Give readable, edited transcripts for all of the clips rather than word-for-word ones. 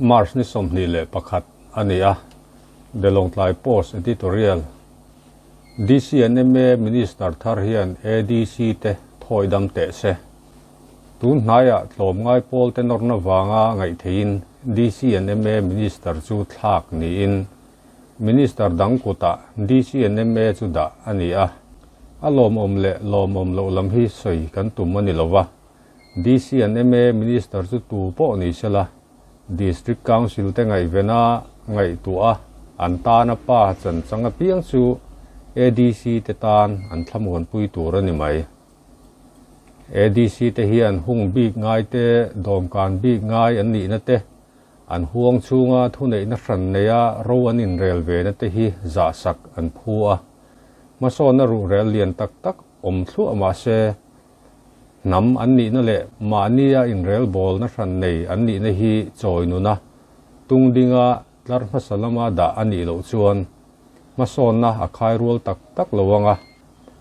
March ni 21 a ni a, The Lawngtlai Post Editorial, DC and ma Minister thar hian ADC te thawi dam teh se. Tun hnaiah tlawmngai pawl te nawrna vanga ngaih theihin DC and ma Minister chu thlak niin Minister dang kutah DC and ma chu dah a ni a. A lawmawm leh lawmawm loh lam hi sawi kan tum a ni lova. DC and ma Minister chu tu pawh ni sela District Council te ngaihvena ngaihtuah a, an tana pa chanchang apiang chu ADC te tan an thlamuanpui tur a ni mai. ADC te hian hung bik ngai te, dawmkan bik ngai an nihna te, an huang chhunga thuneihna hran neia ro an inrel vena te hi zahsak an phu a. Hmasawnna ruhrel lian tak tak awm thluah mah se, Hnam an nihna leh mahnia inrelbawlna hran nei an nihna hi chawi nuna tung dinga tlar hmasa lama dah a nih loh chuan hmasawnna a khai rual tak tak lo ang a.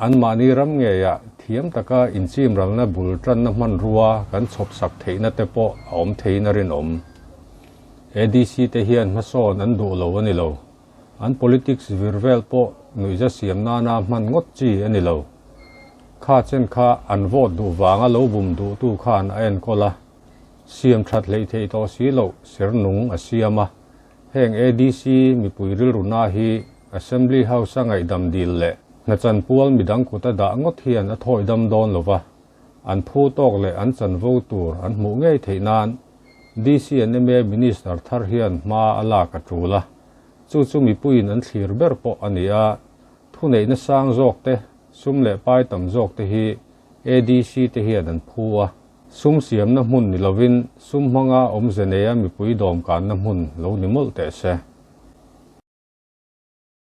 Anmahni ram ngeiah thiam taka inchimralna bul tanna hmanrua kan chhawpsak theihna te pawh a awm theiin a rinawm. ADC te hian hmasawn an duh lo a ni lo. An politics vir vel pawh nuihza siam nana hman ngawt chi a ni lo. Kha chen kha an vote duh vanga lo bum duhtu khan a enkawl a, siam that hleih theih tawh si loh ser nung a siam a. Heng ADC mipui rilru na hi Assembly House a ngaihdam dil leh hnachanpual midang kuta dah ngawt hian a thawi dam dawn lo va, an phu tawk leh an chanvo tur an hmuh ngei theih nan DC and ma Minister thar hian hma a lak a tul a. Chu chu mipuiin an thlir ber pawh a ni a, thuneihna sang zawk te, sum leh pai tam zawk te hi ADC te hian an phu a. Sum siamna hmun ni lovin sum hmanga awmze neia mipui dawmkanna hmun lo ni mawlh teh se.